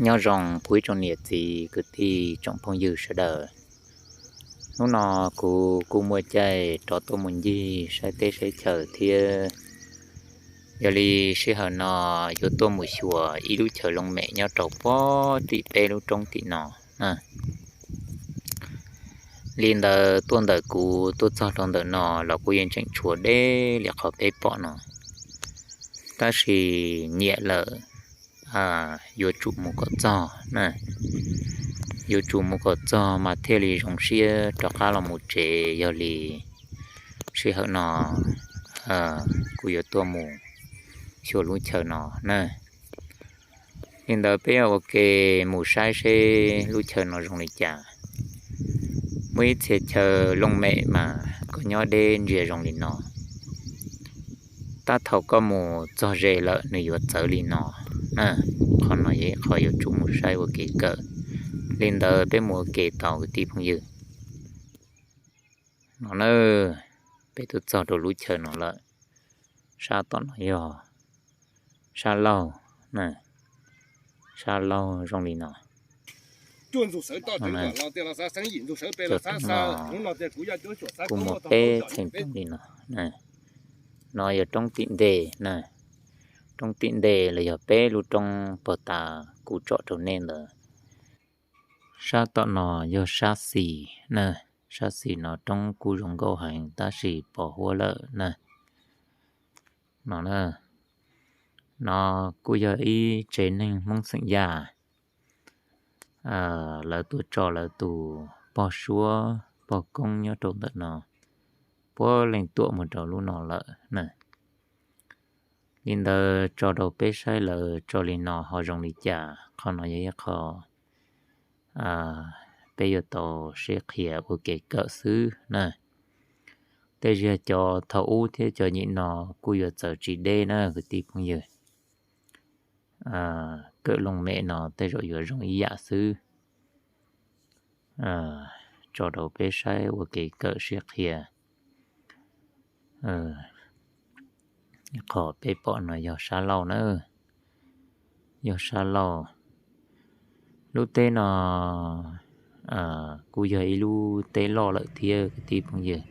Nyob zoo kuv ib tsoom niam txiv kwv tij tsoom phooj ywg sawv daws. Hnub no kuv kuj muaj caij rov tuaj mus ncig saib teb saib chaw thiab yog li sij hawm no yuav tuaj mus xyuas ib lub chaw looj mem nyob rau puag tim peb lub roob tim no na. Li ntawd tuaj ntawm kuv tuaj txog rau ntawm no los kuj yeej tseem tshuav deb li qhov peb pom no, tab sis nyiam lawm, yuav tsum mus kom txog na, yuav tsum mus kom txog mas thiaj li zoo siab rov qab los mus tsev. Yog li sij hawm no kuv yuav tuaj mus xyuas lub chaw no na. Li ntawd peb yuav ua ke mus saib seb lub chaw no zoo li cas. Muaj ib txhia chaw looj mem mas koj nyob deb ntsia zoo li no, tab thaum koj mus txog ze lawm nws yuav txawv li no na. Qhov no yog ib qho yuav tsum mus saib ua kev kawm. Li ntawd peb mus ua ke tau kwv tij phooj ywg. No na, peb tuaj txog rau lub chaw no lawm. Sab tom no yog sab laug, sab laug zoo li no. Cov no kuj muaj peb txheej roob li no. No yog roob tim ntej na, roob tim ntej los yog peb lub roob puag ta kuv tsom rau nej ntawd. Sab tom no yog sab xis na, sab xis no roob kuj zoo nkauj heev tab sis pos huab lawm na. No, no kuj yog ib tsev neeg Hmoob xeem Yaj, lawv tuaj tso lawv tus pog suab pog koob nyob rau ntawm no, puav leej tuam mus rau lub no lawm na. Li ntawd tso rau peb saib lawv tso li no ho zoo li cas. Qhov no yog ib qho peb yuav tau sib qhia ua kev kawm xwb na. Tej zaum cov thaum ub thiab cov nyem no kuj yuav txawv tsis deb na kwv tij phooj ywg. Kawm looj mem no tej zaum yuav zoo ib yam xwb. Tso rau peb saib ua kev kawm sib qhia. Qhov peb pom no yog sab laug na, yog sab laug. Lub teb no kuj yog ib lub teb loj lawm thiab kwv tij phooj ywg.